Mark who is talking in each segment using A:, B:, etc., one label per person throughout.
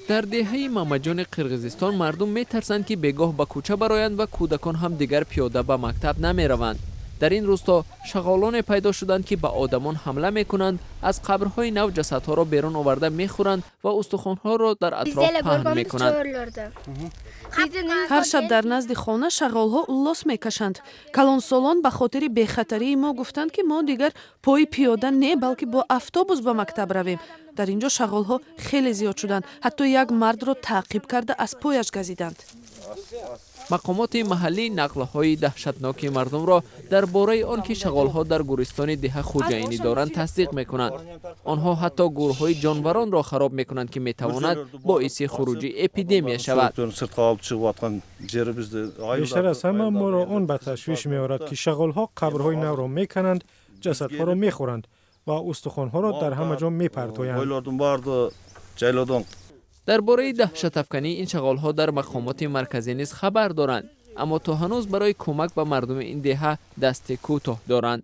A: Дар деҳаи Мамаҷони Қирғизистон мардум метарсанд, ки бегоҳ ба кӯча бароянд ва кӯдакон ҳам дигар пиёда ба мактаб намераванд. Дар ин рӯсто шағолоне пайдо шуданд, ки ба одамон ҳамла мекунанд, аз қабрҳои нав ҷасадҳоро берун оварда мехӯранд ва устухонҳоро дар атроф паҳн мекунанд.
B: Ҳар шаб дар назди хона шағолҳо уллос мекашанд. Калонсолон ба хотири бехатарии мо гуфтанд, ки мо дигар пои пиёда не, балки бо автобус ба мактаб равем. Дар ин ҷо шағолҳо хеле зиёд шуданд, ҳатто як мардро таъқиб карда, аз пояш газиданд.
A: Мақомоти маҳаллӣ нақлҳои даҳшатноки мардумро дар бораи он ки шағолҳо дар гӯристони деҳа хуҷаинӣ доранд, тасдиқ мекунанд. Онҳо ҳатто гурҳои ҷонваронро хароб мекунанд, ки метавонад боиси хуруҷи эпидемия шавад.
C: Бештар аз ҳама моро он ба ташвиш меорад, ки шағолҳо қабрҳои навро мекананд, ҷасадҳоро мехӯранд ва устухонҳоро дар ҳама ҷо мепартоянд.
A: Дар бораи даҳшатафкании ин шағолҳо дар мақомоти марказӣ низ хабар доранд, аммо то ҳанӯз барои кӯмак ба мардуми ин деҳа дасти кӯтоҳ доранд.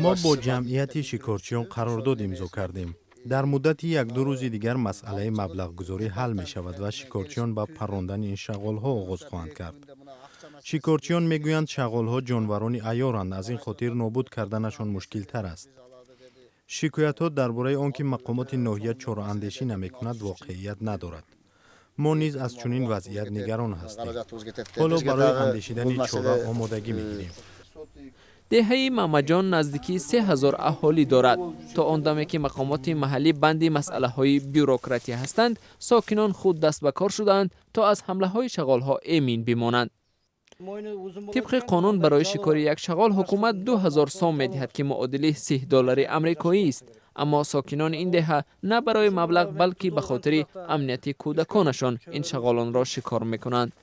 D: Мо бо ҷамъияти шикорчиён қарордод имзо кардем. Дар муддати 1-ду рӯзи дигар масъалаи маблағгузорӣ ҳал мешавад ва шикорчиён ба паррондани ин шағолҳо оғоз хоҳанд кард. Шикорчиён мегӯянд, шағолҳо ҷонварони айёранд, аз ин хотир нобуд карданашон мушкилтар аст. Шикоятҳо дар бораи он ки мақомоти ноҳия чораандешӣ намекунад, воқеият надорад. Мо низ аз чунин вазъият нигарон ҳастем. Ҳоло барои андешидани чора омодагӣ мегирем.
A: Деҳаи Мамаҷон наздикии 3000 аҳолӣ дорад. То он даме ки мақомоти маҳаллӣ банди масъалаҳои бюрократӣ ҳастанд, сокинон худ даст ба кор шудаанд, то аз ҳамлаҳои шағолҳо эмин бимонанд. Тибқи қонун, барои шикори як шағол ҳукумат 2000 сом медиҳад, ки муодили 30 доллари амрикоӣ аст. Аммо сокинони ин деҳа на барои маблағ, балки ба хотири амнияти кӯдаконашон ин шағолонро шикор мекунанд.